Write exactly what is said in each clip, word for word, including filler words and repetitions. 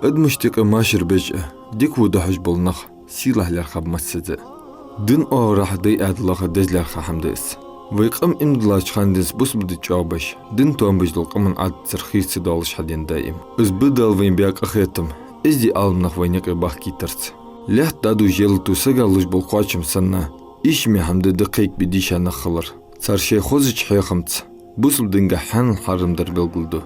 Адамашта юкъе машар беш а, дика-во дохьаш бола нах сийлахь лаьрхӀаб массаза а. Дина оагӀорахьа дай Ӏаьдала лаха деза лаьрхӀа хӀама да из. Вай къам иман диллача хана денз бусалба ди чӀоагӀбеш, дина тоам беш дола къаман Ӏадатаца хийра ца доалаш хьадена даим. Из ба Дала вайна баь къахетам, эздий Ӏаламнах вайна юкъе бахкийтарца. Лаьтта дӀадувш ялату сага луш бола кхоачам санна, ийшаме хӀама да да кхайкабе дийша нах хилар. Цар шоай хозача хьехамца бусалба динагахьа хьанал хьарам дар белгалду.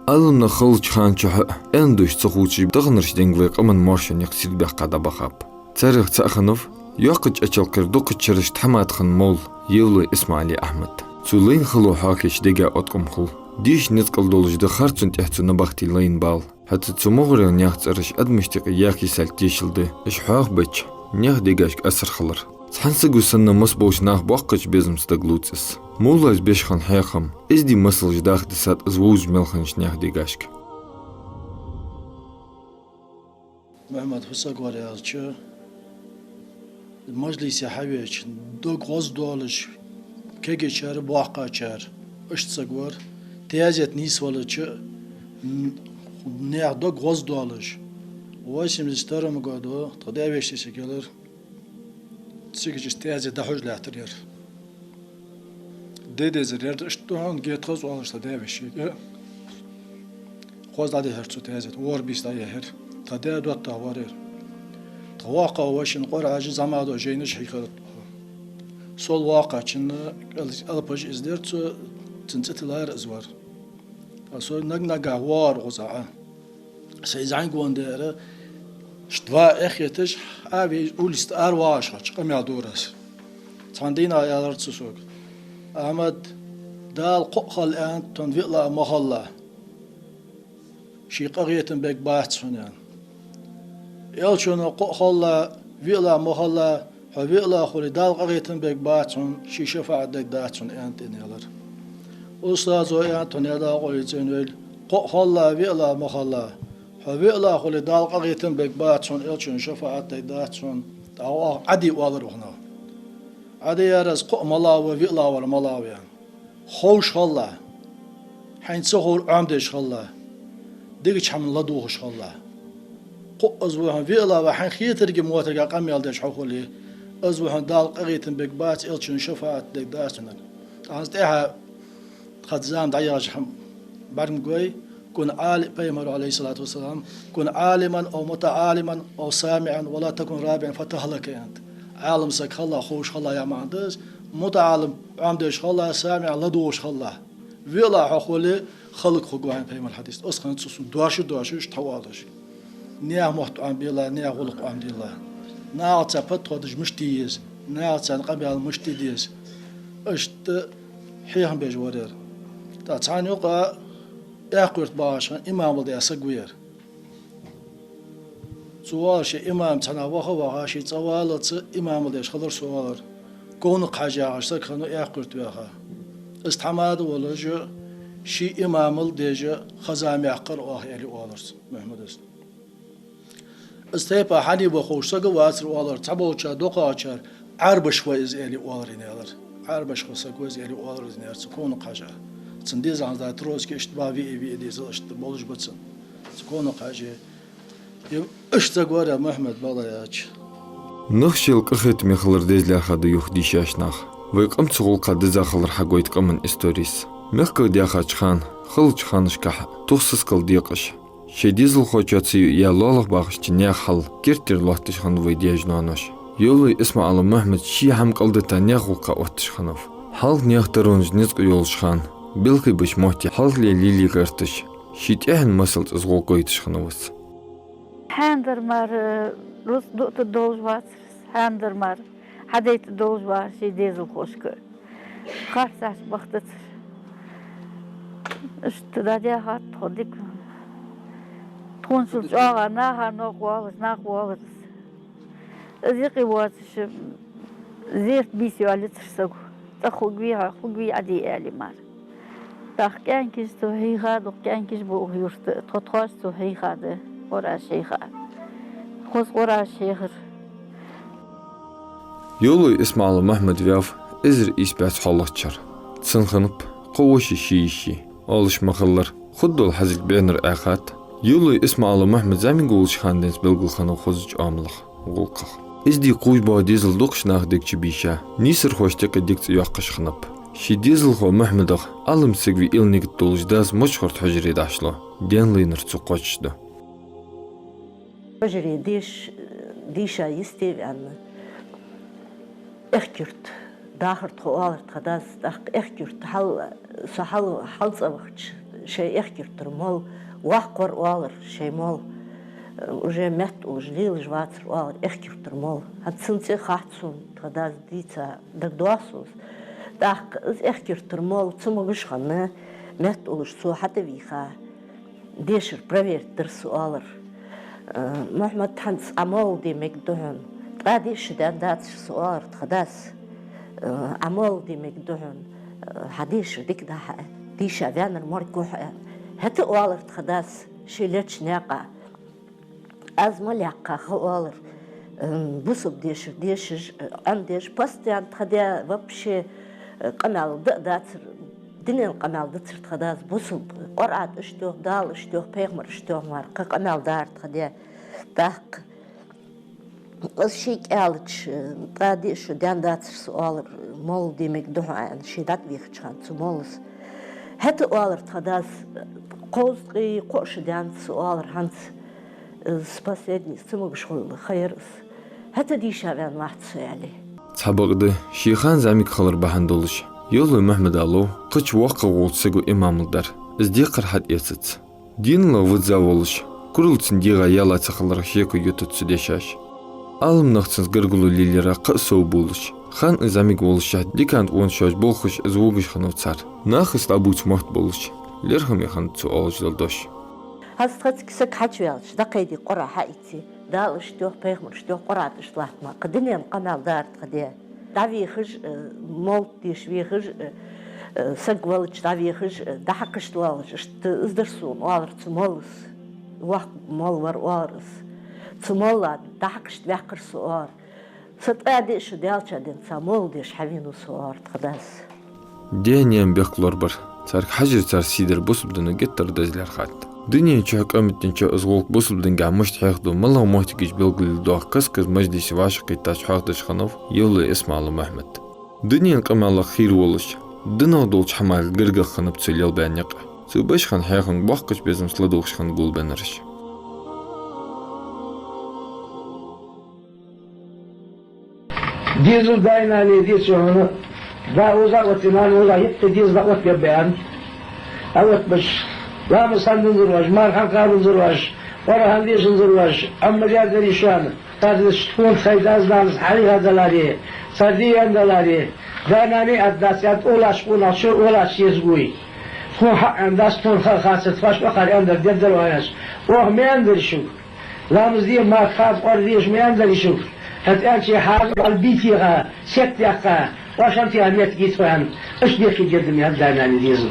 Ӏаламнах хиллача хана чухь а, аьнна душ ца хувцаш, таханарча денга вай къаман моаршо никъ сийрда баьккха дӀабахаб. Царех цаӀ хиннав йоккхача Ачалкхера дукхача шерашка тхьамада хинна молла Евлой ИсмаӀалий Ахьмад. Цо лайна хало хьоахайича дега оаткъам хул. Дийша низ кӀал долаш да харцон тӀехьа цу набахте лайна бала. ХӀаьта цу мугӀарера наьха цӀераш адамашта юкъе яхъйисалга тешал да, уж хьоахабеча наьха дегашка асар хилар. Цхьан саго санна, масса болча наха боккхача безамца дагалоац из. Моллас беш хинна хьехам эздий масалаш даха дисад из вовзаш мел хиннача наьха дегашка. Мухьаммад, фу саг вар аьлча, мажлисе хьавеча, дог гӀоздоалаш, кегийчар а, боккхагӀчар а, иштта саг вар. Таьзет нийсвелча а, н-, наьха дог гӀоздоалаш. Восемьдесят втором году тха даь-веший саг ялар, цига чу таьзет дӀахьош лаьттар ер. Де дезар ер, иштта хьона геттара хоза оалаш тха даь-вешийга. Хоза дӀадихьар цо таьзет, ворхӀ бийса дӀаяхьар. Тха даь доттагӀа вар ер. Тха воккхагӀа воша Къуръан а, зӀамагӀа дола жайнаш а хьийхар. Сол воккхачунна ал-, алапаш из дер цо, цун цӀи тиллар из вар. Ткъа со наг-нагахьа воагӀар гӀоза Ӏа. Сай зӀамига вон дера, ш-, два эхь хеташ, Ӏа ве улица тӀа аравоагӀаш хилча, къамаьл дора аз. Цхьан дийнахьа аьлар цо сога: «Ахьмад, Дала кхоъ хилва аьннад хьона, виълагӀа ма хилва. Ший къахетам бергбац бац хьона», аьнна. Элчано: «Кхоъ хилва, виълагӀа ма хилва, хьо виълагӀа хуле, Дала къахетам бергбац бац хьона, ший шафаӀат дергдац бац хьона», аьннад, аьнна аьлар. Устазо аьннад хьона, Дала къайле цӀенвойла: «Кхоъ хилва, виълагӀа ма хилва, хьо виълагӀа хуле, Дала къахетам бергбац бац хьона, элчан шафаӀат дергдац бац хьона». ТӀаккха Ӏади оалар хьона. Ӏади яр аз: «Кхоъ малагӀа ва, виълагӀа вар малагӀа ва», аьнна. Ховш хилва, хьайна ца ховр Ӏомадеш хилва, дикача хӀаман ладувгӀаш хилва. Кхоъ из ва хьона, виълагӀа ва, хьайна хетарга, моттарга къамаьл деш хьо хуле, из ва хьона, Дала къахетам бергбац, элчан шафаӀат дергдац хьона. ТӀаккха тӀехьа тха зама дӀаяхача хӀама бӀаргагой: «كن عال-», пайхамара, عليه الصلاة والسلام: «كن عالما أو متعلما أو سامعا ولا تكن رابعا فتهلك», аьннад. Ӏалам саг хилва, ховш хилва яха маӀан да из, мутаӀаллим, Ӏомадеш хилва, самиӀ, ладувгӀаш хилва. ВиълагӀа хьо хуле, хӀалак хургва хьона, пайхамара хьадис да. Аз хӀанз цу сона дош а доаш, иштта хьавоалаш. Наьха мотт Ӏомабелла, наьха гӀулакх Ӏомадилла. Нахаца подход деш мишта де еза, нахаца къамаьл мишта де деза. Иштта хьехам беш вар ер. ТӀаккха цхьан юкъа Аьккха-Юрта багӀаш хинна имамал даь саг ва ер. Цо оалар, ший имам цхьаннахьа ваха а ваха, ший цӀа валлалца имамал деш хилар со, оалар. Ковнакха-Хьажа яхаш саг хиннав Аьккха-Юрта ваьха. Из тхьамада волаш, ший имамал деш хаза мехкара оаха, аьле, оалар цо, Мухьаммада. Из тайпа хьанийба ховш саг а вацар, оалар, цхьаболчар, дукхагӀчар, Ӏарбаш ва из, аьле, оалар, аьнна аьлар. Ӏарбашха саг ва из, аьле, оалар из, аьнна аьлар цу Ковнакха-Хьажа. Цун дезал хӀанз да Троицке, иштта ба, виъ, виъ дезал, иштта болаш ба цун. Цу Ковнакха-Хьажа. Е иштта саг вар ер Мухьаммад, бакъда аьлча. Нах шоайла къахетаме хилар деза лаьрхӀа да юха дийшача наха. Вай къам цу гӀулакха дизза хилар хьагойт къаман исторес. Мехках даьхача хана, хиллача ханашкахьа, тух-сискал декъаш, шоай дезалхочоца юкъе лоалахьа бахача наьха хьал керттера лоатташ хиннав вай даьша-ноаноша. Евлой ИсмаӀала Мухьаммад ший хӀама кӀалдита наьха гӀулакха отташ хиннав. Хьалха наьха таронаш низ кӀа йолаш хана, белхий беча метте хьалхале лелае гӀерташ, ший тӀехьен масалца из гӀулакх гойташ хиннав из. Хьанадар мара рузкъа дуъта долаш вацар из, хьанадар мара хьадайта долаш вацар ший дезалхошка. Харцахьа бахийтацар. Иштта дӀадаьхад тхо дика. Тхоначул чӀоагӀа наха новкъа воаллар, нах воаллар из. Из юкъе воацаш, зерат бийса йоаллацар саго. ЦӀа хургвий, хьо хургвий, Ӏади, аьле мара. ТӀаккха кӀаьнкаш цо хьийхад, укх кӀаьнкаш ба укх юрта, тхо-тхоаш цо хьийхад, Къуръанаш хьийхад. Хоза Къуръанаш хьехар. Евлой ИсмаӀала Мухьаммад ваьв эзар ийс бӀаь цхьоалагӀча шера. Цун хиннаб кхо воша, ши йиша. Оалаш ма хиллара, хургдола хьазилг бӀеннара Ӏехад, Евлой ИсмаӀала Мухьмад зӀамига волча хана денз белгала хиннав хозача Ӏамалах, гӀулакхах. Из ди кхувш боагӀа дезал дукхача наха дег чу бийша, нийсархошта юкъе дег цӀи йоаккхаш хиннаб. Ший дезалхо Мухьмадах Ӏалам саг ве аьнна нигат долаш дас Мочкъий-Юрта хьужаре дӀахьош, даьна лайнар цо кхоачашду. Хьужаре деша, дийша йисте ваьнна, Аьхки-Юрта дахар тха, оалар тха дас, тӀаккха Аьхки-Юрта хьал, со хьал, хьалцӀа вахача, шоай Аьхки-Юртара молла воккха вар, оалар, шоай молла. Уже метта уллаш лелаш вацар, оалар, Аьхки-Юртара молла. ХӀанз цун цӀи хац сона, тха дас дийца дагадоагӀа сона из. ТӀаккха из Аьхки-Юртара молла цамогаш хинна, метта уллаш цо хьатӀавийха, дешар проверить дир со, оалар. Э, Мухьмад, хӀанз Ӏа молла де мегаргда хьона. Ткъаь диъ шу даьнна дацар са, оалар тха дас. Э, Ӏа молла де мегаргда хьона. Э, хьа дешар дика да хьа, дийша ваьннар морг ва хьа. ХӀаьта а, оалар тха дас, ше леча наькъа. Аз ма лаьгӀа ха, оалар, э, бусалба дешар дешаш, э, Ӏомадеш, постоянно тха даь вообще, э, къамаьл да а дацар, дунен къамаьл дацар тха дас, бусалба, Къуръан иштта йоах, Дала иштта йоах, пайхамар иштта йоах мара, кхы къамаьл дар тха даь. ТӀаккха из ше кӀаьлча, ткъаь диъ шу даьнна дацар са, оалар, молла де мегаргда хьона, аьнна, ше дӀатӀавийхача хана цу моллас. ХӀаьта а, оалар тха дас, кховзткъеи кхо шу даьннад са, оалар, хӀанз. Из последний цамогаш хул хайр из. ХӀаьта дийша ваьнна вац со, аьле. Цхьабакъда, ший хана зӀамига хилар бахьан долаш, Евлой Мухьмада лов кхыча воккхагӀа волча саго имамал дар, из декхар хьатӀаэцац. Динах визза волаш, курал цун дегӀа яьлла ца хиларах шеко ютац цу дешаша. Ӏалам нах цунца гаргало лелаяра кхы а совбувлаш, ханна из зӀамига воллашехь дикан тӀа вон шоаш болхаш из вугаш хиннав цар. Нахаца дӀабувца мотт болаш, лерхӀаме хиннад цо оалаш дола дош. ХӀанз тхоцига саг хьачуваьлча, дӀакхайде, Къуръан хьаийце, Дала иштта йоах, пайхамар иштта йоах, Къуръан тӀа иштта латт ма, кхы дунен къамаьл дар тха даь. ДӀавехаш, э, молла деша вехаш, э, э, саг велча дӀавехаш, э, дӀахьакхашта валаш, иштта из дар сона, оалар цу моллас. Воккха молла вар, оалар из. Цу молла дӀахьакхашта ваьккхар со, оалар. Са ткъаь диъ шу даьлча денз цхьа молла деша хьавенав со, оалар тха дас. Даь-наьна бехк лорабар, царга хьажар цар сий дар бусалба дино геттара дезалаьр хатта. Дунен чухь, къематден чухь из гӀулакх бусалба дингахь мишта хьехаду, малагӀа моттигаш белгалъяь доагӀа каст-каста мажлисе вӀашагӀкхийттача хьоахадеш хиннав Евлой ИсмаӀала Мухьмад. Дунен къамаьлах хийра волаш, динах долча хӀамах гаргагӀа хиннаб цо лелабаь никъ. Цо беш хинна хьехамга боккхача безамца ладувгӀаш хиннад гулбеннараш. Дезал даь-наьна дийцача хана, да укхаза оттаяь, нана укхаза, хӀаьта дезал дӀаоттабергба аьнна. Оттабеш, ламаз хӀана динзар оаш, марха хӀана кхабанзар оаш, Къуръан хӀана дешанзар оаш, Ӏомадаьдар шоана, цар деш тхона, тхоай дас-нанас хьалъяхадаларе, цар де яндаларе, да-нана а аргдац, аьнна, тӀолаш къонах чу, олаш еза гуй. Тхона хьаьннад, тхона ха а хацар, тхоаш укхар аьннадар дергдар оаш. Оаха ма аьннадар шуга. Ламаз де, марха кхаба, Къуръан деша ма аьннадарий шуга? ХӀаьта аьннача хьал бӀаргабайта, сеттадаьккха, оаш хӀана тӀехьа меттиг йита тхо аьнна, иштта бехке гергам яр даь-наьна дезал.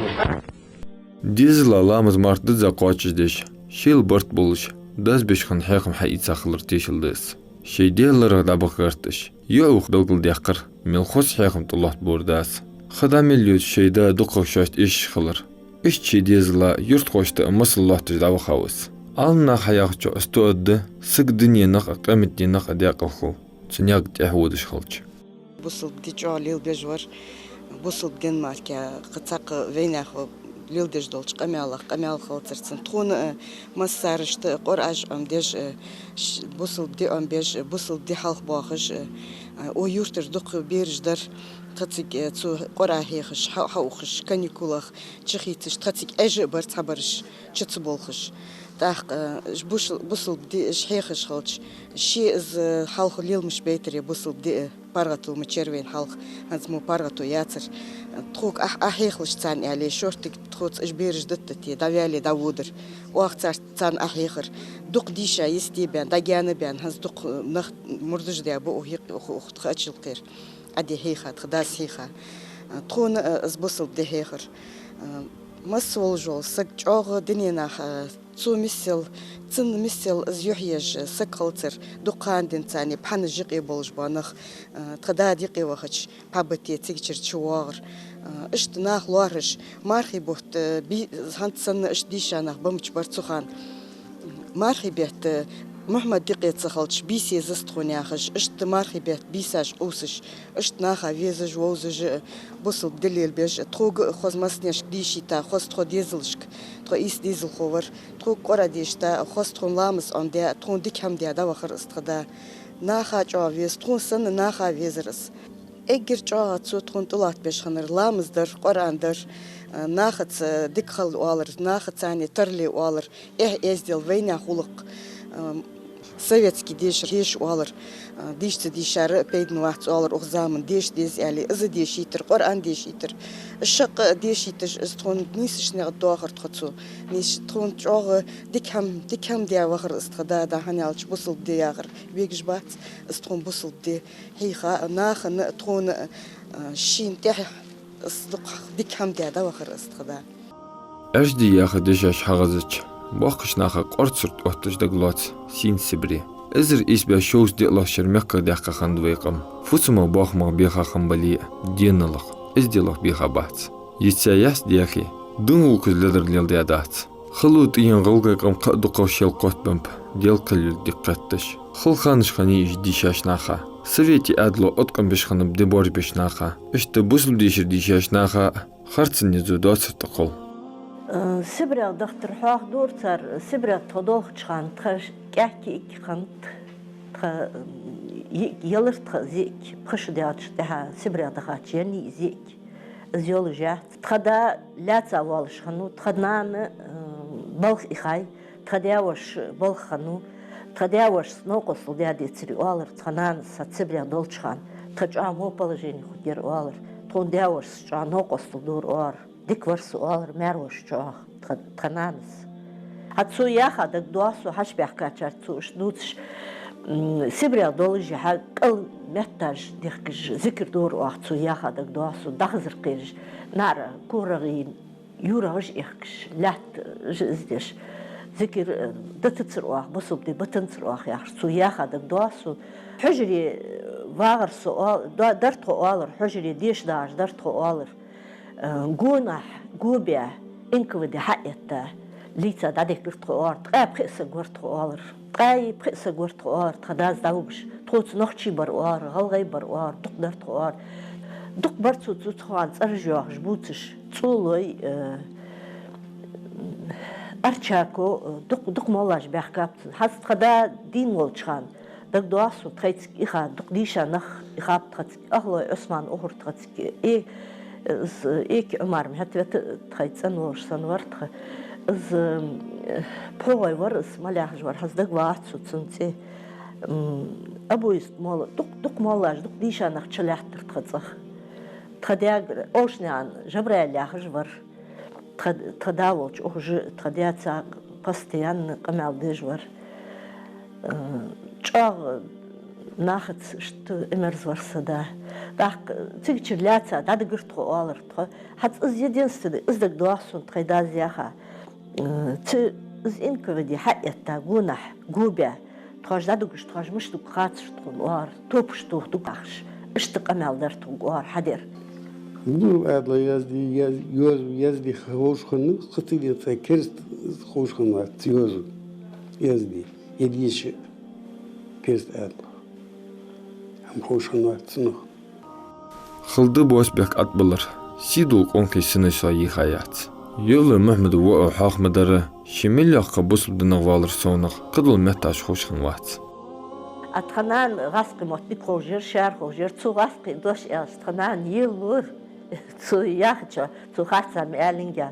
Дезала ламаз-марха дизза кхоачашдеш, шоайла барт болаш, дас беш хинна хьехам хьаийца хилар тешал да из. Шоай Даьла ларах дӀабаха гӀерташ, юхь-ухаш белгалдаьккхар, мел хоза хьехам тӀалоаттабора дас. Ха дӀа мел йоацаш шоай да дукхагӀа шоашта эшаш хилар. Иштта ший дезала, юртахошта а масал лоатташ дӀавахав из. Ӏалам наха хьаяхачох, из тоъаргда саг дуненах а, къематденах а даькъала хул, цу наькъа тӀехьа водаш хилча. Бусалба ди чӀоагӀа лелабеш вар, бусалба дин мара кхы цхьаккха вайнаьха леладеш долча къамаьлах къамаьл хилацар цун. Тхона а массарашта а Къуръан Ӏомадеш а, ш-, бусалба ди Ӏомабеш а, бусалба ди хьалха боахаш а, укх юртара дукха бераш дар, тхоцига а цо Къуръан хьехаш, хьа-, хьаухаш, каникулах чухийцаш, тхоцига Ӏеш а бар цхьабараш чу ца болхаш. ТӀаккха, э, бусал-, бусалба ди уж хьехаш хилча, ше из хьалха леламаш байтаре бусалба ди, э, паргӀато ма чарвайна хьалха, хӀанз мо паргӀато яцар. Тхога Ӏа-, Ӏа хьехалаш царна, аьле, шортига тхоца уж бераш дита-дитте, дӀаваьле дӀаводар. Оаха цар-, царна Ӏа хьехар. Дукха дийша йисте баьнна, дӀагаьна баьнна, хӀанз дукха нах мурдаш даь ба укх юкъе, укх, укх тха Ачалкхера. Ӏа ди хьийха, тха дас хьийха. Тхона а из бусалба ди хьехар. Масса волаш вола саг чӀоагӀа дуненах, цо миссел, цунна миссел из юхь еш саг хилацар, дукха хана денз царна пхьанаш юкъе болаш бола нах, тха дада юкъе вахача, пхьа бите цига чура чувоагӀар. Иштта нах лоархӀаш, мархий бутт, би-, хӀанз санна иштта дийша нах ба мича бар цу хана. Мархий бетта Мухьмад дикъе ца хилча, бийса еза аз тхона яхаш, иштта мархий бетта бийсаш къувсаш, иштта наха везаш, вовзаш, бусалба ди лелабеш, тхога хоза массанешка дийшийта, хоза тхо дезалашка, тхо ийс дезалхо вар, тхога Къуръан дешийта, хоза тхона ламаз Ӏомадаь, тхона дика хӀама даь дӀавахар из тха да. Наха чӀоагӀа веза, тхона санна наха везар из. Эггара чӀоагӀа цо тхона тӀалаттабеш хиннар ламаз дар, Къуръан дар, нахаца дика хила оалар, нахаца царна тарле оалар, эхь-эздел вайнаьха гӀулакх, советски дешар деша оалар, дийша ца дийшар пайдана вац оалар, укх заман деша деза аьле, из дешийтар, Къуръан дешийтар, шаккха дешийташ, из тхона нийсача наькъа доахар тхо цо. Нийса тхона чӀоагӀа дика хӀама, дика хӀама даь вахар из тха да, да хӀана аьлча бусалба ди яхар вегаш бац, из тхона бусалба ди хьийха, нахана а, тхона а, шийна тӀехьа из дукха дика хӀама даь дӀавахар из тха да. Ӏаьржа ди яха дешаш хьахезача, боккхийча наха къорцурт отташ дагалоац сийна Сибре. Эзар ийс бӀаь шовзткъа диълагӀча шера мехках даьккха хиннад вай къам. Фусамах, бохамах беха хинна бале а, денал, эзделах беха бац. Йицъяь яц дехе, дин гӀулакхаш ледар леладаь дац. Хало тӀаена гӀалгӀай къам кхы а дукхагӀа шел кхоттабеннаб, Даьла кхел йолга дика кхетташ. Хала ханаш хиннай уж дийшача наха. Советий Ӏаьдало откъам беш хиннаб ди боаржабеш наха. Иштта бусалба дешар дийшача наха харцон низ доацар тӀакхолл. Э, Сибрех дахтар хьоахадора цар, Сибрех тхо долхача хана тха кӀаьнк йиӀиг хиннад, тха, м, йиӀиг ялар тха, из йиӀиг, пхи шу даьлча тӀехьа Сибрех дахача еннай из йиӀиг. Из йолаш яц. Тха да лаьца воалаш хиннав, тха нана, э, балха ихай, тха даь-воша балха хиннав, тха даь-вошас новкъостал даь децаре оалар, тха нанас цхьа Сибрех долча хана. Тха чӀоагӀа во положени хургьяр оалар, тхона даь-вошас чӀоагӀа новкъостал дора оалар. Дика вар со оалар, маьр-воша чӀоагӀа тха, тха нанас. ХӀанз цо яха дагадоагӀа сона, хьачубаьхкачарца цо иштта дувцаш, м, Сибрех долаш хьа кӀал метташ дехкаш, зикар дора оаха, цо яха дагадоагӀа сона, дӀахазар кхераш, наӀара корагӀа, юрагӀаш а ихкаш, лаьтташ из деш, зикар, э, дитацар оаха, бусалба ди битанзар оаха яхаш, цо яха дагадоагӀа сона. Хьужаре, э, вагӀар со оал-, да-, дар тхо оалар, хьужаре деша дагӀаш дар тхо оалар. Э, гонахьа го баь, Н К В Д хьаэтта, лийца дӀадехкар тхо оалар, ткъаь пхиъ саг вар тхо оалар. Ткъаь пхиъ саг вар тхо оалар, тха дас дӀавугаш. Тхоца нохчий бар оалар, гӀалгӀай бар оалар, дукха дар тхо оалар. Дукха бар цо, цу, цу хана цӀераш йоахаш, бувцаш, ЦӀолой, э, Арчако, э, дукха, дукха моллаш баьхкаб цун. ХӀанз тха да дийна волча хана дагадоагӀа сона, тхоай цига иха дукха дийша нах ихаб тха цига, Ахлой Ӏусман ухар тха цига, э, из, э, Эки Ӏумар, МухӀатвета тхоай цӀен волаш санна вар тха. Из, э, пхьогӀой вар из, малехаш вар, хӀанз дагавоагӀац сона цун цӀи. М, Абуйст молла, дукха, дукха моллаш, дукха дийша нах чулаьттар тха цӀагӀа. Тха даьгара Овшанаькъан Жабраил яхаш вар. Тха, тха да волча ухаш, тха даьца постоянно къамаьл деш вар. Э, чӀоагӀа нахаца иштта имерз вар са да. ТӀаккха цигачара лаьца дӀадигар тхо оалар тхо. ХӀанз из единственный, из дагадоагӀа сона, тхоай дас яха. Э, цу, из Н К В Д хьаэтта, гонахьа го баь, тхоаш дӀадугаш, тхоаш мишта дуг хацар тхона оалар, топаш тоха дуг яхаш, иштта къамаьл дар тхога оалар, хьадер. Ну, Ӏаьдало язде, яз-, йоазув язде ховш хиннав, кхы тиден цхьа кераста ховш хиннавац йоазув язде, е деша кераста Ӏаьдало. ХӀама ховш хиннавац цунах. Хала да бос бехк атӀабалар, сий дола къонахий синой сов йийха яц. Евлой Мухьмада воӀо хьоаха ма дарра, ше мел йоккха бусалба динах валар совнагӀа, кхыдола метташ ховш хиннавац. А тха нана гӀазкхий мотт дика ховш яр, шаьра ховш яр, цо гӀазкхий дош аьлча, тха нана елалора. Цо яхачоа, цо харцахьа ма аьллинге.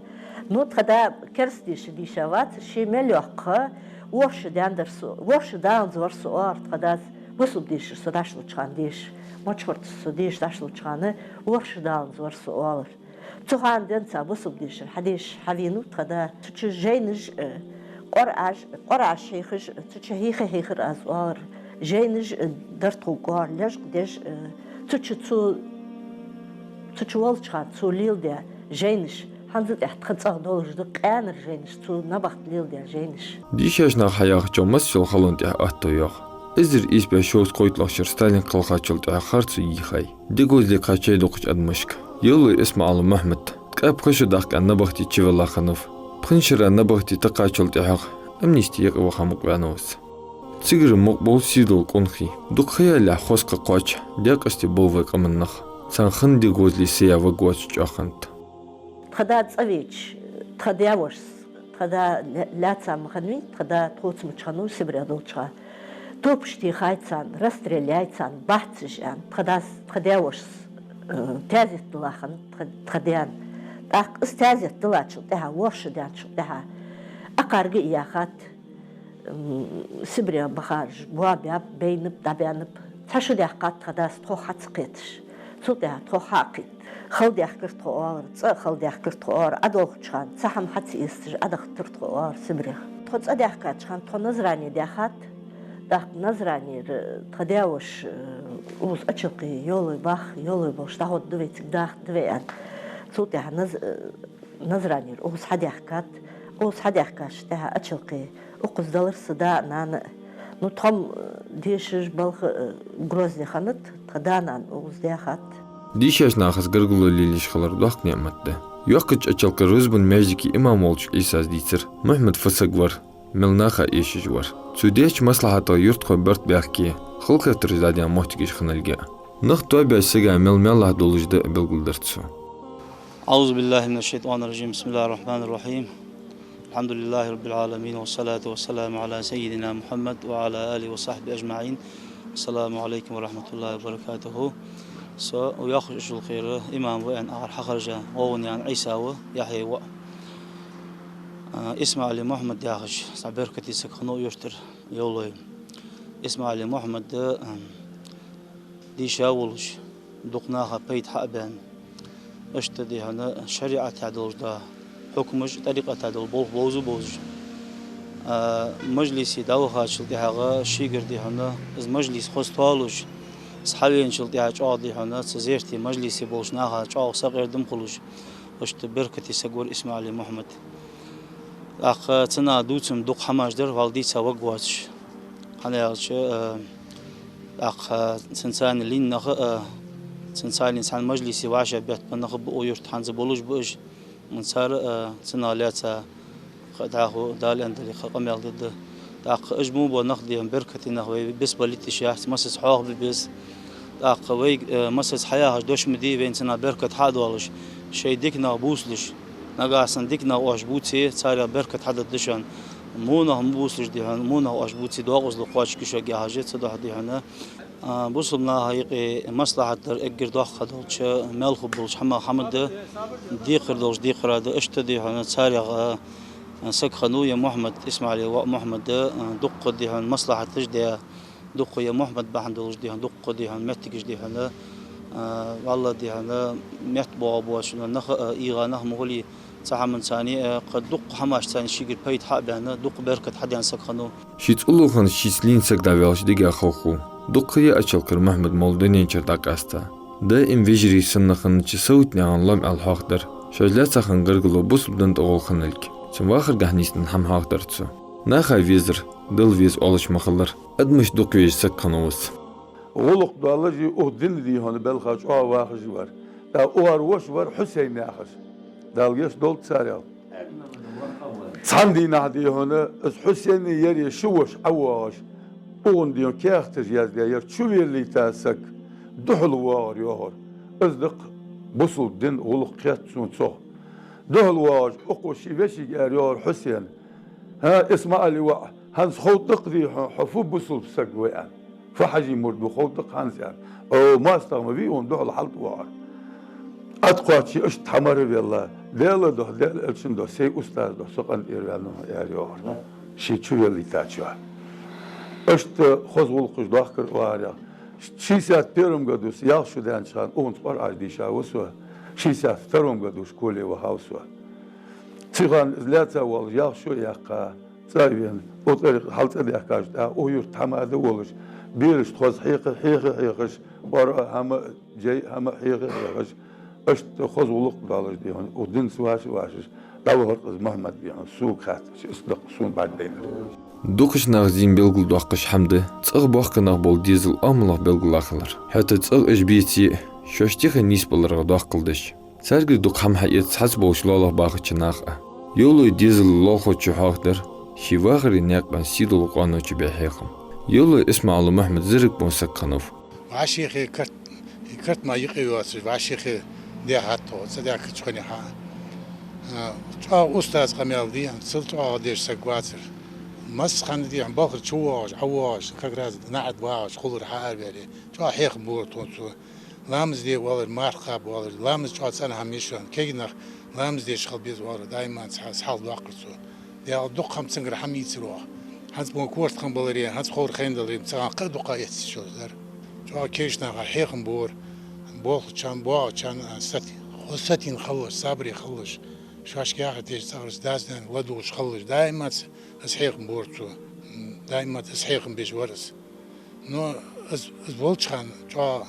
Ну, тха да кераста дешар дийша вацар, ше мел йоккха, ворхӀ шу даьннадар со, ворхӀ шу даланза вар со оалар тха дас, бусалба дешар со дӀалуча хана деша, мочхурца со деша дӀалуча хана, ворхӀ шу даланза вар со оалар. Цу хана денз цхьа бусалба дешар хьадеш хьавенав тха да. Цу чу жайнаш, э, Къуръаш, Къуръаш хьехаш, цу чу хьийха хьехар аз оалар. Жайнаш, э, дар тхога оалар, лечкъадеш, э, цу чу цо, цу чу волча хана цо леладаь жайнаш, хӀанз а тӀехьа тха цӀагӀа долаш да, къаьнара жайнаш, цо набахта леладаь жайнаш. Дийшача наха хьаяхачох массайола халон тӀехьа аьттув йоагӀа. Эзар ийс бӀаь шовзткъа кхойтталагӀча шера Сталин кхелхачул тӀехьагӀа харцо йийхай. Дегозле кхаьчай дукхача адамашка. Евлой ИсмаӀала Мухьмад ткъаь пхи шу даккха набахте чувелла хиннав. Пхи шера набахте тӀакхачул тӀехьагӀа Амнисте юкъе ваха мукъаваьннав из. Цигара мукъабоал сийдола къонахий. Дукха ха ялалехь хоза кхаъ кхоач, декъасте боал вай къаман нах. Царна хинна де гӀозале сая ваг воацаш чӀоагӀа хиннад. Тха да цӀавеча, тха даь-воша, тха да ла-, лаьца ма хиннавий, тха да тхоца мича хиннав Сибре долча хана. Топаш техай царна, расстрел яьй царна, бац уж аьнна, тха дас, тха даь-вошас, э, таьзет дилла хиннад тха, тха даьна. ТӀаккха из таьзет диллачул тӀехьагӀа, ворхӀ шу даьнначул тӀехьагӀа, акхарга а яьхад, м, Сибре бахараш боабаьб, байнаб, дӀабаьннаб. Цхьа шу даьккхад тха дас тхох хьа ца кхеташ. Цул тӀехьагӀа тхох хьа а кхийтта. Хала даьхкар тхо оалар, цӀа а хала даьхкар тхо оалар, Ӏодолхача хана цхьа хӀама хьа ца эцаш, Ӏодахийтар тхо оалар Сибрех. Тхо цӀадаьхкача хана тхо Назране даьхад, тӀаккха Назранера тха даь-воша, э, укхаза Ачалкхе йолой бах, йолой болаш дӀахьоргда вай, цига дахаргда вай аьнна. Цул тӀехьагӀа Наз-, э, Назранера укхаза хьадаьхкад, укхаза хьадаьхкача тӀехьагӀа Ачалкхе укхаза далар са да а, нана а. Ну, тхо-м, э, дешаш, балха, э, Грозне хиннад, тха да-нана укхаза даьхад. Дийшача нахаца гаргало лелаеш хилар доккха ниӀмат да. Йоккхача Ачалкхе Рузбан маьждиге имам волча Ӏийсас дийцар, Мухьмад фу саг вар, мел наха эшаш вар. Цо деча маслахьатах юртахой барт баьхке, халахетараш дӀадаьнна моттигаш хинналга а. Нах тоабеш сага мел маьлехь долаш да а белгалдир цо. أعوذ بالله من الشيطان الرجيم. بسم الله الرحمن الرحيم. الحمد لله رب العالمين، والصلاة والسلام على سيدنا محمد وعلى آله وصحبه أجمعين. السلام عليكم ورحمة الله وبركاته. Со Йоккхача Ачалкхера имам ва аьнна аргӀа хьахержа ГӀовгӀанаькъан Ӏийса ва, Яхьъя воӀ. А, ИсмаӀала Мухьмад яхаш цхьа беркате саг хиннав юртара, йолой. ИсмаӀала Мухьмад, а, дийша волаш, дукха наха пайда хьа а баьнна. Иштта, дий хьона, шариӀата долаш да хьукмаш, тӀарикъата дола болх бовза а бовзаш. А, мажлисе дӀавахачул тӀехьагӀа шийгара, дий хьона, из мажлис хоза тоалуш, из хьавеначул тӀехьагӀа чӀоагӀа, дий хьона, цу зерате мажлисе болча наха чӀоагӀа сакъердам хулаш, иштта беркате саг вар ИсмаӀала Мухьмад. ТӀаккха цу наха дувца-м дукха хӀамаш дар, вӀалла дийца ваг воацаш. ХӀана аьлча, э, тӀаккха цунца лийнна нах а, э, цунца лийнна цхьан мажлисе вӀашагӀбетта нах а ба укх юрта, хӀанз а болаш ба уж. Цар а, э, цунах лаьца кхы дӀахо Дала аьннадале кхы къамаьл дергда. ТӀаккха уж мо бола нах, дий хьона, беркате нах вай бицбалийташ яц, массаза хьоахабе беза. ТӀаккха вайга, э, массаза хьаяхаш дош ма дий, вайна цунах беркат хьа а доалаш, шоай дика нах бувцалаш. Нагахьа санна дика нах оаш бувце, царех беркат хьадергда шоана. Во нах ма бувцалаш, дий хьона, во нах оаш бувце, докъазло кхоачаргья шуга яхаш, цудухьа, дий хьона, а, бусалба наха юкъе маслахьат дар эггара доккха долча, маьл хургболча хӀамах хӀама да, декхар долча декхарах да, иштта, дий хьона, царех, а, саг хиннав ер Мухьмад, ИсмаӀала воӀ Мухьмад, а, дуккха, дий хьона, маслахьаташ даь, дуккха ер Мухьмад бахьан долаш, дий хьона, дуккха, дий хьона, моттигаш, дий хьона, а, вӀалла, дий хьона, метта боагӀа боацаш, нах а, ийгӀа нах ма хулий, цу хӀаманца а, кхы дуккха хӀамашца а шийгара пайда хьа а баьнна, дуккха беркат хьадаьнна саг хиннав. Ший цӀуллув хинна шийца лийнна саг дӀаваьлча дегах халху. Дукха ха я Ачалкхера Мухьмад молла дунен чура дӀакъаьста. Даим вежарий санна хиннача Савитнаькъан лоам аьнна хьоахадир. Шоаш лаьца хинна гаргало бусалба дина тӀагӀолла хинналга. Цун вахаргахьа нийсденна хӀама хьоахадир цо. Наха везар, Далла веза оалаш ма хиллар. Адамаш дукха везаш саг хиннав из. ГӀулакх долаш, укх дина, дий хьона, балха чӀоагӀа вахаш вар. ТӀаккха укхар воша вар Хьусейн яхаш. Дала гешт долда царех. Цхьан дийнахьа, дий хьона, из Хьусейн а, ер а ши воша ӀовоагӀаш, укхун, дий хьона, каьхаташ яздаь, ер чувеллийта саг духьал воагӀар йоахар. Из дакъа бусалба дина гӀулакх кхетт сона цох. Духьал воагӀаш, укхо ший вешийга аьлар йоахар Хьусейна: «ХӀа, ИсмаӀала воӀ, хӀанз ховргда-кх, дий хьона, хьо фу бусалба саг ва аьнна. Фу Хьажий мурд ва ховргда-кх хӀанз», — аьнна. О, моастагӀа ма вий, укхунна духьал хьалтӀавоагӀар. ТӀаккха кхоаче иштта хьамара велла: «Даьла духьа, Даьла элчан духьа, сай устаза духьа со къинтӀера ваьннав хьона», — аьлар йоахар ший чувеллийтачоа. Иштта хоза гӀулакхаш дохкар оаха. Шестьдесят первом году, ялх шу даьннача хана, укхунца Къуръан дийша ва со, шестьдесят втором году школе вахав со. Цу хана из лаьца воалаш ялх шу а яьккха, цӀа а вена, укх тӀара хьалцӀадаьхкача тӀа, укх юрта хӀама а да волаш, берашта хоза хьеха, хьеха, хьехаш, Къуръан хӀама, жай хӀама хьеха, хьехаш, иштта хоза гӀулакх долаш, дий хьона, укх динца ваша, вашаш дӀавахар из Мухьмад, дий хьона, сога хаьттача, из дакъа сона бӀаргадайнар. Дукхача наха зийна белгалдоаккхаш хӀама да цӀагӀа боккхий нах бола дезала амалах белгала хилар. ХӀаьта цӀагӀа уж беце а, шоаш тӀехьа нийсбаларах доаккхал деш. Царгара дукха хӀама хьаэц цхьацца болча лоалахо бахача наха а. Йовлой дезала лоалахочо хьоахадир, ший вахара наькъан сийдолча къоаночун бе хьехам. Евлой ИсмаӀала Мухьмад зириг бон саг хиннав. ВӀаший хи карт-, и карт ма юкъе йоацаш, вӀаший хи дехьа тхо, цӀа даьхкача хана хьа. А, чӀоагӀа устаз къамаьл дий, цул чӀоагӀа деш саг вацар. Масса хана дий, балхара чу воагӀаш, ӀовоагӀаш, как раз наӀарга воагӀаш, хулар хьаараваьле. ЧӀоагӀа хьехам бора тхона цо. Ламаз де оалар, марха кхаба оалар, ламаз чӀоагӀа цӀена хӀама я шоана, кегий нах ламаз деш хила беза оалар, даиман цхьа-, цхьа хьал доаккхар цо. Даьла дукха хӀама цунгара хьаийцар оаха. ХӀанз мо корта хинна баларе, хӀанз ховр хинна даларе, цхьан кхы а дукха эццачул дар. ЧӀоагӀа кегийча наха хьехам бора, болхачарна, боагӀачарна, а, сати-, хо-, сатийна хилалаш, сабаре хилалаш, шоашка яхар деш цӀагӀараш, дас-нанас ладувгӀаш хилалаш, даиман ц-, из хьехам бора цо, м, даиман из хьехам беш вар из. Но из, из волча хана чӀоагӀа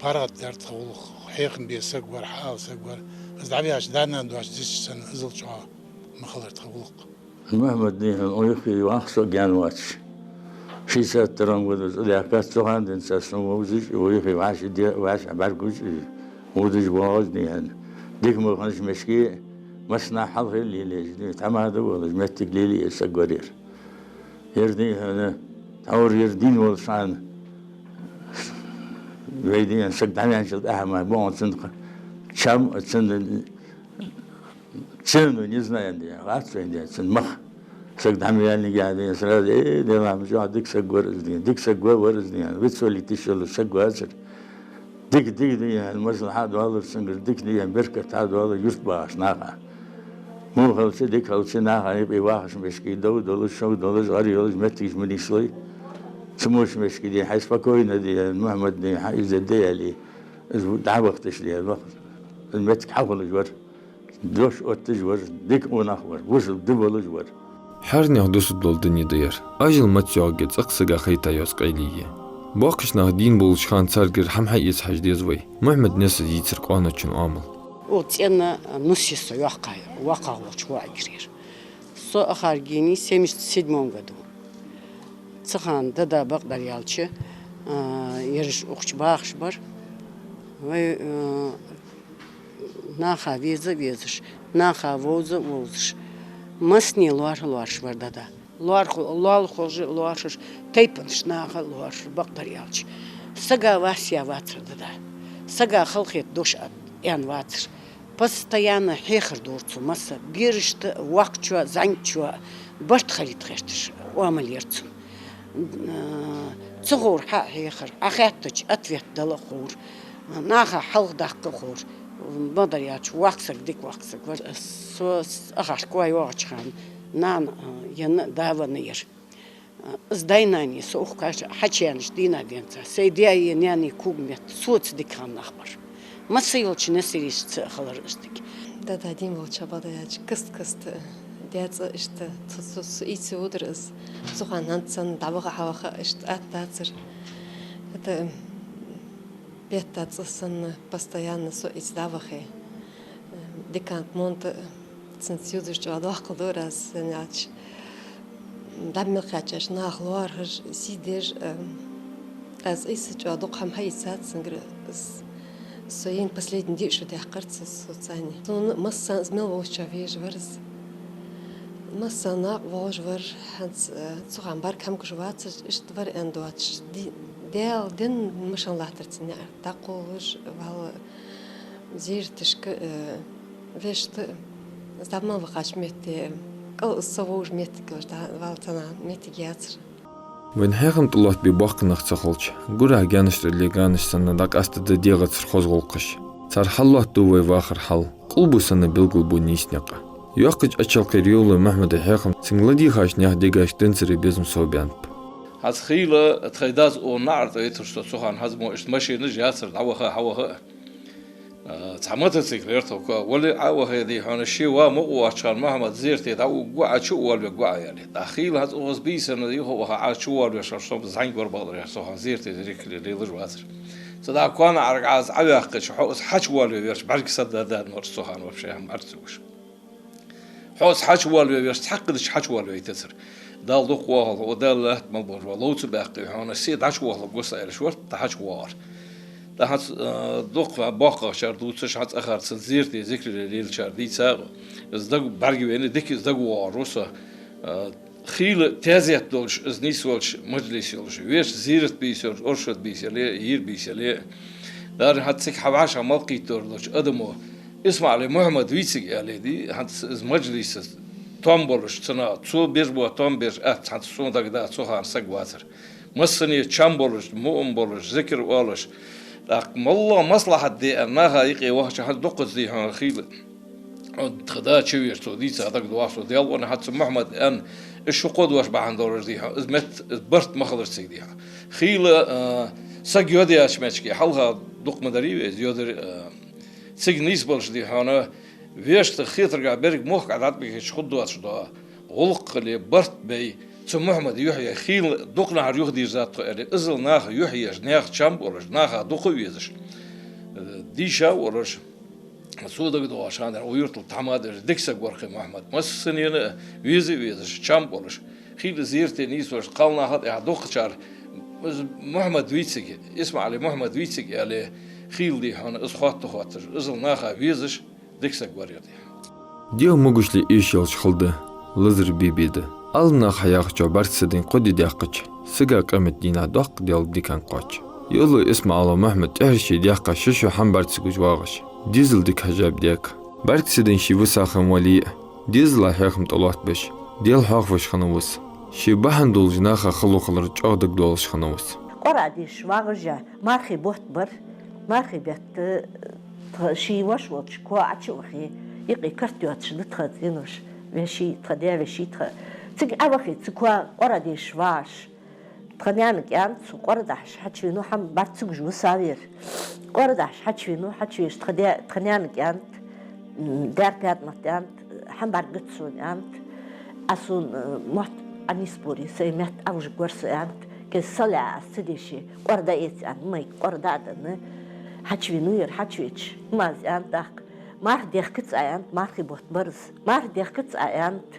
паргӀата дар тха гӀулакх, хьехам бе саг вар, хьаала саг вар. Из дӀаваьлча, да-нана доацаш дисча санна, иззал чӀоагӀа ма хилар тха гӀулакх. Мухьмад дий хьона, вӀаший вах со гаьна воацаш. Шестьдесят втором году цӀадаьхкад, цу хана денз сона вовзаш, вӀаший де, вӀаший бӀаргагуш, вӀаший воагӀаш дий хьона. Дика ма хиннаш мешки, массанахьа хьалха лелаеш, дий, тхьамада волаш, моттиг лелае саг вар ер. Ер дий хьона, тхьовра ер дийна волча хана, вай дий хьона, саг дӀаваьнначул тӀехьагӀа мара бокъонца цун чам, цун цену не знаем дий хьона, вац вайна дий хьона, цун мах. Саг дӀа ма ваьллинге дий хьона, сразу, э, Даьла, ма чӀоагӀа дика саг вар из дий хьона, дика саг ва-, вар из дий хьона, вицвалийта йиш йолаш саг вацар. Дика, дика дий хьона, маслахьа а доаллар цунгара, дика дий хьона, беркат а доаллар юрта бахача наха. Во хилча, дика хилча, наха юкъе вахаш мешки, дов долаш, шов долаш, гӀар йолаш, моттигаш ма нийслой. Цу моча мешки дий хьона, хьай спокойно дий хьона, Мухьмад дий хьона, хьа из де аьле, из дӀавахийташ дий хьона, ваха. Из моттиг хьахулаш вар. Дош отташ вар, дика къонах вар, вошал ди волаш вар. ХӀаранех дусаргдола дуне да ер. Ажал маца йоагӀаргья, цӀаккха сага хайта йоаца къайле я. Боккхийча наха дийна болча хана царгара хӀама хьаэца хьажа деза вай. Мухьмада Несса дийцар къоаначун оамал. Укх цӀенна нус я со йоккха, воккхагӀа волча воӀагара ер. Со ахаргйийнай семьдесят седьмом году. Цу хана дада, бакъдар аьлча, а, ераш укх чу бахаш бар. Вай, а, наха веза а везаш, наха вовза а вовзаш, массане лоархӀа а лоархӀаш вар дада. ЛоархӀа, лоалахошта а лоархӀаш, тайпанашта наха а лоархӀаш, бакъдар аьлча. Сага вас яь вацар дада. Сага халахета дош а аьнна вацар. Постоянно хьехар дора цо масса, берашта а, воккхачоа а, зӀамигачоа а барт хилийта гӀерташ оамал яр цун. Ца ховр хьа а хьехар, Ӏа хаьттача ответ дала а ховр, наха хьалхадаккха а ховр, бакъдар аьлча, воккха саг, дика воккха саг вар. Со ахарга кхо йоагӀача хана нана, а, енна а, да венна а яр. Из даь-нана, со укх кхаьча хьачуеннача дийнахьа денз, сай даьи наьнаи когаметта соца дика хинна нах бар. Масса йолча Несса Ильичаца а хилар из дика. Дада дийна волча, бакъдар аьлча, каст-каста, даь-цӀа иштта, цу, цу, цу ийца водар из. Цу хана хӀанз санна дӀаваха, хьаваха иштта атта дацар. ХӀаьта бетта цӀа санна, постоянно со ийца дӀавахе. Декант монта цунца юдаш чӀоагӀа доккхал дора аз, хӀана аьлча, дӀа мел кхаьчача наха лоархӀаш, сий деш, а, аз Ӏийса чӀоагӀа дукха хӀама хьаийцад цунгара. С-, со ена последний диъ шу даьккхар цо соца. Сона массане из мел волча везаш вар из. Массане накъа воагӀаш вар, хӀанз, а, цу хана бӀарга хӀама гуш вацар, иштта вар аьнна доацаш. Ди-, Даьла дин машен латтар цун наӀар. ДӀакхоллаш, вала зираташка, э, вешта, из дӀа мел вахача метте, кӀал из со вовзаш моттиг йолаш, дӀа вала цхьа моттиг яцар. Вайна хьехам тӀалоаттабе боккхий нах ца хилча, гурахьа гаьнаш тӀа ле ганаш санна дӀакъаьста да дегӀацара хоза гӀулакхаш. Цар хьаллоаттаду вай вахара хьал, къулбу санна белгалбу нийса никъ. Йоккхача Ачалкхера Евлой Мухьмада хьехам цунга ладийгӀача наьха дегашка денз царе безам совбаьннаб. ХӀанз хийла тхай дас оаха наӀар тӀа витар со цу хана, хӀанз мо иштта машинаш яцар, дӀаваха, хьаваха. А, цхьа мотоцикл яр тхо, ко-, вале а вахе, дий хьона, ше ва мукъа воацача хана Мухьмад зерате дӀа а гу Ӏа, чу а воалаве гу Ӏа, аьле. ТӀаккха хийла хӀанз укхаза бийсанна юха а ваха, Ӏа чу воалавеш, аш сом зӀамига вар, бакъдар аьлча, цу хана зерате зикараш лелаш ваьцар. Цу дӀа кхоана Ӏарга Ӏа из Ӏоваьккхача, хьо из хьачу воалаве верча, бӀарга са даьд-даьд нор цу хана вообще хӀама бӀарга ца гуш. Хьо из хьачу воалаве верча, цхьаккха дича хьачу воалавайтацар. Дала дукха воахалва, о Дала латта мел болаш ва, ловца баьккхе хьона, се дӀачу воахалургва са, аьлаш вар, тӀаккха хьачу воагӀар. ТӀаккха хӀанз, э, дукха боккхагӀчар дувцаш, хӀанз ахарца зерате зикараш лелачар дийца, из дага бӀаргавайна, дика из дага воагӀар ва со, э, Хийла таьзет долаш, из нийсвелча мажлис йолаш, вешта зерат бийса йолаш, оршот бийса яле, йир бийса яле. Дара хӀанз цига хьавӀашагӀ мел кхийттор долча адамо ИсмаӀалий Мухьаммад вийциг аьле дий, хӀанз из мажлиса том болаш, цунах цо беш бола том беш атта, хӀанз сона дагадоагӀа цу хана саг вацар. Массане чам болаш, муъм болаш, зикар оалаш, тӀаккха моллагӀа маслахьат де аьнна, наха юкъе вахача хӀанз дукхаза дий хьона хийла. Тха да чу веш цо дийца дагадоагӀа сона, Даьла къона хӀанз цу Мухьаммада аьнна, из ши-кхо дош бахьан долаш дий хьона, из метта, из барт ма хилар цига дий хьона. Хийла, а, саг йодаеча меттиге, хьалха дукха ма дарий вай из йодар, а, цига нийсбелча дий хьона, вешта хетаргахьа берригаш мохк Ӏа дӀатӀабихьача хургдоацаш дола гӀулакх хиле, барт бе, цу Мухьаммада юхь е, хийла дукханахьара юхадийрзад тхо аьле, иззал наха юхь еш, наьха чам болаш, наха дукха везаш, э, дийша а волаш, сона дагадоагӀача хана укх юртал тхьамадеш дика саг вар-кх Мухьаммад. Массанена веза а везаш, чам болаш, хийла зерате нийсвелаш, кхалнаха а тӀехьа дукхачар, из Мухьаммад вийциг, ИсмаӀалий Мухьаммад вийциг аьле, хийла дий хьона, из хатта хотташ, иззал наха везаш, дика саг вар ер дий хьона. Дегӏа могашал эшаелча хала да, лазар бе-бе да. Ӏаламнаха хьаяхачох, бӀаргса дайна кхо ди даьккхача, сага къемата дийнахьа доккха Даьла дикан кхоач. Йовлой ИсмаӀала Мухьаммад тӀехьара ше даьккха ши шу хӀама бӀарга ца гуш вагӀаш, дезал дика хьежаб даьга. БӀаргса дайна ше виса хинна вале а, дезала хьехам тӀалоаттабеш, Даьла хьоахавеш хиннав из. Ше бахьан долаш наха хало хилар чӀоагӀа дагадоалаш хиннав из. Къуръа дешаш вагӀаш а, мархий бутт бар, мархий бетта, тха ший воша волча коа Ӏочу а вахе, юкъе карт йоацаш да тха цӀенош, веший, тха даь-веший, тха. Цига Ӏовахе, цу коа Къуръа дешаш вагӀаш, тха наьна кӀаьнк цо Къуръа дахьаш хьачувенав, хӀама бӀарга ца гуш висав ер. Къуръа дахьаш хьачувенав, хьачувеча тха даь-, тха наьна кӀаьнк, м, Даьра ПаьтӀамат аьннад, хӀама бӀаргагуц сона, аьннад, Ӏа сона, э, мотт Ӏонийсборе, сай метта Ӏовужаргвар со, аьннад, кӀезига сел яь аз ца деше, Къуръа дӀаэца, аьнна, майка Къуръа дӀа а денна, хьачувенав ер, хьачувеча, хӀама аз аьннад тӀаккха, марха дехкац Ӏа, аьннад, мархий бутт бар из. Марха дехкац Ӏа, аьннад,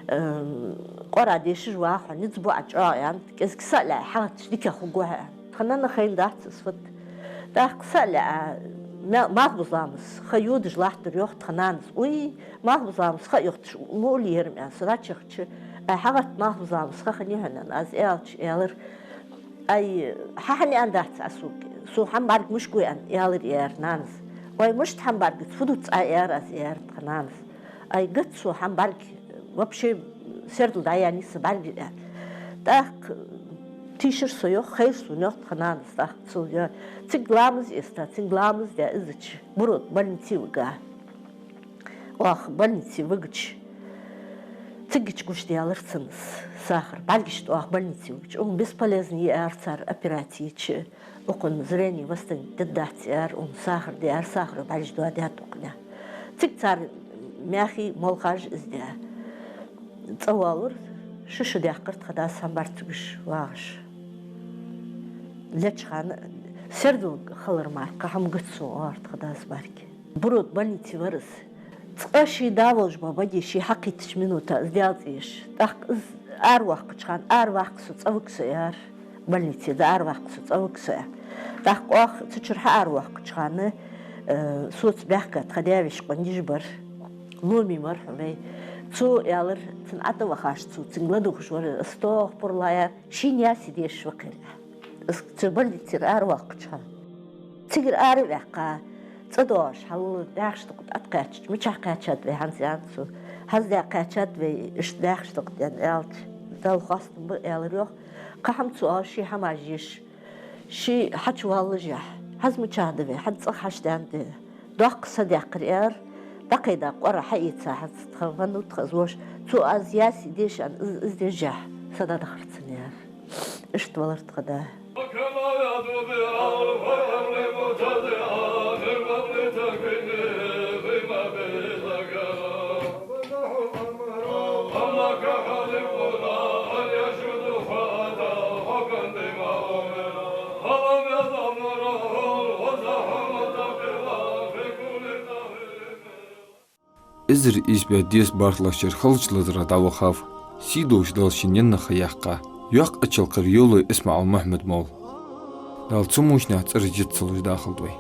э, Къуръа дешаш вагӀа хьо, низ бу Ӏа чӀоагӀа, аьннад, кӀезига сел яь хьагӀатташ дикагӀа хургва хьо, аьннад. Тха нанна хайнадац из фуд. ТӀаккха сел яь, ма-, малхбуза ламаз ха йодаш латтар йоах тха нанас. Уй, малхбуза ламаз ха йохташ мула яр-м, аьнна, со дӀачуяхача, ай, хьагӀатта малхбуза ламаз ха хиннай хьона, аьнна, аз аьлча, аьлар: «Ай, хьа хӀама аьннадац Ӏа сога, сона хӀама бӀарга мишта гу?» — аьнна, аьлар, аьлар нанас. «Вай, мишта хӀама бӀаргагац, фу дувц Ӏа?» — аьлар аз, аьлар тха нанас. «Ай, гац сона хӀама бӀарга, вообще сердал дӀаяьннай са бӀарга», — аьнна. ТӀаккха тийшар со йоах, хайра сона йоах тха нанас, тӀаккха цо йоах. Цига ламаз эцна, цига ламаз даь, из чу Буро тӀа больнице вига. Оаха больнице вигача, цигача гучадаьлар цунна сахар. БӀаргашта оаха больнице вигача, укхун бесполезно я, аьлар цар, операци йича, укхун зрение восстановить дергдац, аьлар, укхун сахар да, аьлар, сахаро бӀаргаш доадаьд укхунна. Цига цар маьхий молхаш из даь, цӀавоалар, ши шу даьккхар тха дас хӀама бӀарга ца гуш вагӀаш. Леча хана сердал хилар мара кхы хӀама гац сона, аьлар тха дас бӀарга. Буро тӀа больнице вар из. Цкъа ший да волаш бола бага ше хьакхийттача минута из Даьла цӀи еш. ТӀаккха из аравоаккхача хана, араваккха со, цӀавига со, аьлар. Больнице да араваккха со, цӀавига со, аьлар. ТӀаккха оаха цу чура хьааравоаккхача хана, э, соца баьхка тха даь-веший къонгаш бар. Ломи вар хьона вай. Цо аьлар, цунна ӀотӀавахача цо, цунга ладувгӀаш вар, астагӀфируллахӀ, аьлар, шийна яьсса дешаш ва-кх ер, аьлар. Из цу больницера аравоаккхача хана. Цигара ара а ваьккха, цӀа доагӀаш, хьал даьхача дакъа тӀа кхаьчача, мичахьа кхаьчад вай хӀанз, аьннад цо. ХӀанз даь кхаьчад вай, иштта даьхача дакъа тӀа, аьлча, Далла хоастам ба, аьлар йоах. Кхы хӀама цо оалаш, ший хӀамаш еш, ше хьачуваллашехь, хӀанз мичахьа да вай, хӀанз цӀагӀа хьачудаьннад вай. Доккха са даьккхар, аьлар, дӀакхайда Къуръа хьаэца хӀанз, тха веннав тха из воша. Цо аз яьсса деша аьнна, из, из дешшехь, са дӀадахар цунна, аьлар. Иштта валар тха да. Эзар ийс бӀаь дезткъа бархӀлагӀча шера халача лазарах дӀавахав, сий долаш Дала ший наьна ха яьккха. Йоккха Ӏочалкхийра Йовлой ИсмаӀала Мухьаммада молла. Дала цу мушнех цӀераш йита ца луш дахалда вай.